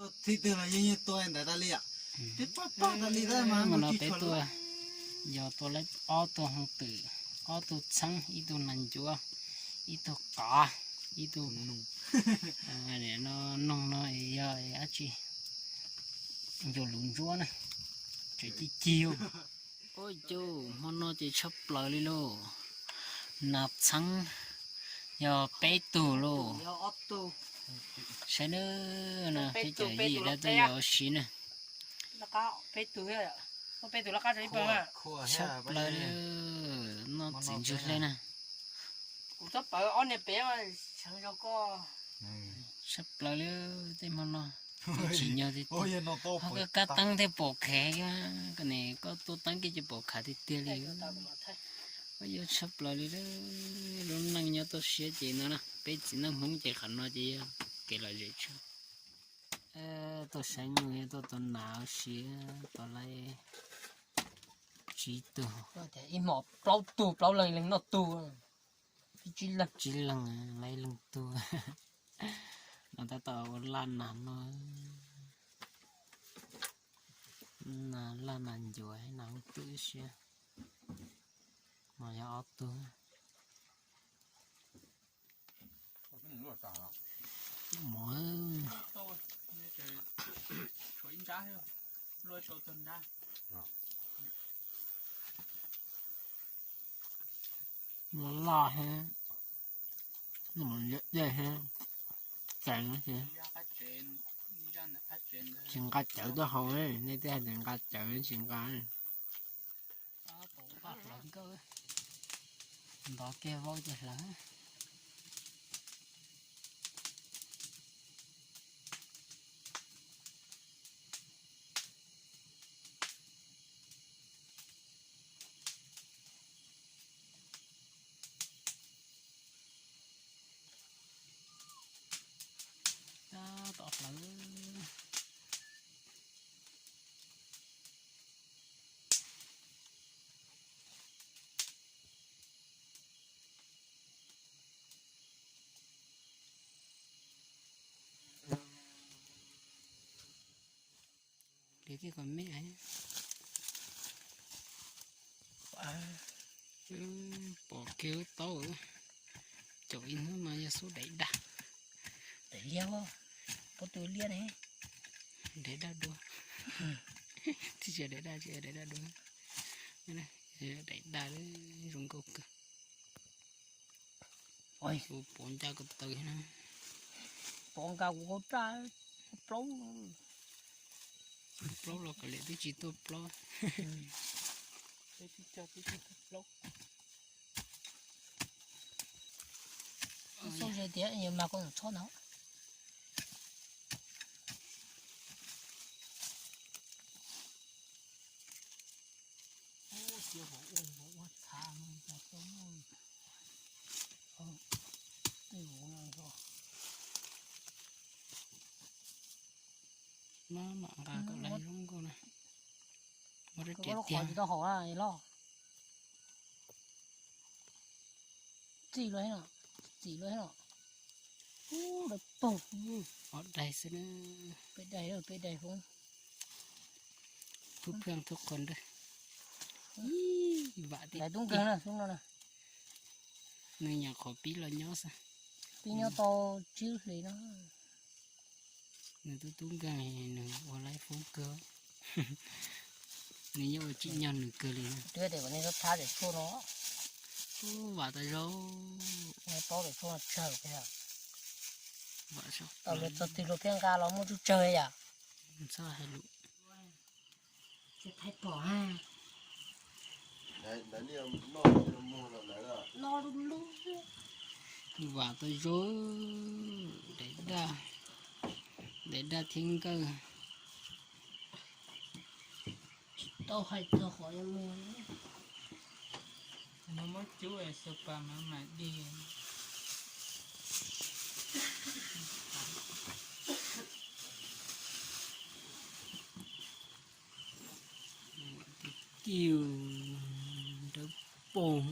Txhij twg los yeej tua ntawd tas li. Peb pab pab tas li mas no peb tua, yog tua lawv ob tug hoo twm, ob tug txheeb, ib tug nas ncuav, ib tug qav, ib tug noog no yog dab tsi, ncuav luv ntsuab na, tseem cig cig. Ua cas hmo no ces tshaj plaws li lauj. Nas txheeb yog peb tug lauj. Saib na, no peb caug yim dab tuaj yog ua si na. Tshaj plaws li, noj txiv ntswg hle na. Tshaj plaws li tej hmo no. Tsis nyog tias koj kab teeb thiaj pom khav, koj ne koj tua teeb kiag ces pom khav tiag tiag li. Ua yuav tshaj plaws li lub neej nyob toj siab ces no na, peb txiv neej Hmoob ces qhov no ces yog kev lom zem tshaj. Tuaj saib nyuj, tuaj tua nas ua si, tua lawv tsib tug. Ib hmos plaub tug, plaub leeg leeg noj tug, tsib leeg, tsib leeg, lawv leej tug. No tab tom ua laj nas no, nas laj nas ncuav nas hoob twm siab. No yog ob tug. Mov, no laj thiab, no dej thiab, tseem tsis nqa cawv tuaj haus, nej twb hais tias nqa cawv tsis nqa. Ntov kiag vau ces hlawv. Tab tom hlawv. Li kiag kom me. Pom kiag lub taub, caum ib hnub mas yog xub daim daj. Daim liab, pob tw liab ne. Daim daj dua. Tsis yog daim daj, tsis yog daim daj dua. Daim daj zoo nkauj kawg. Ua pov ncaj ko taw na. Pov nqa kuv kaub raj plaub. Plaub los kav liam twb tsis tuaj plaub. Xauj ze tias mas koj txhob ntawd. Ua, ua txhav no, tej vauv no. Mam nqa kom lawv zoo nkauj na. Muab rab riam tiag tsis tau haum loj. Txij los, txim los. Ub, dawb paug. Ob daig xwb na. Peb daig, peb daig foob. Phub pheej thub qhua nrwg. Vam tib tub nkeeg na, xub no na. Nws nyuam qhuav pib los nyob xwb. Pib nyob tau tsib hlis no. Nws tub tub nkeeg, nws ua laib foob kawg. Nws yeej ua tsim nyog nws kawg li. Twb tias kom nej txhob thab daim tshuaj no. Ub, vam tas zog. Nej paub daim tshuaj no tsawg thiab. Vam zog. Tau lawv txog twg luag pheej nqa los muaj tsuj tsawg yam. Txhob hais lus. Tsis thaij pom ha. Vam tas zog. Daim daj, daim daj thiab nkawj. Tsis tau hais txog qhov yuav mus. No muab cub xav pas mas mam dig. Kiw, dawb paug.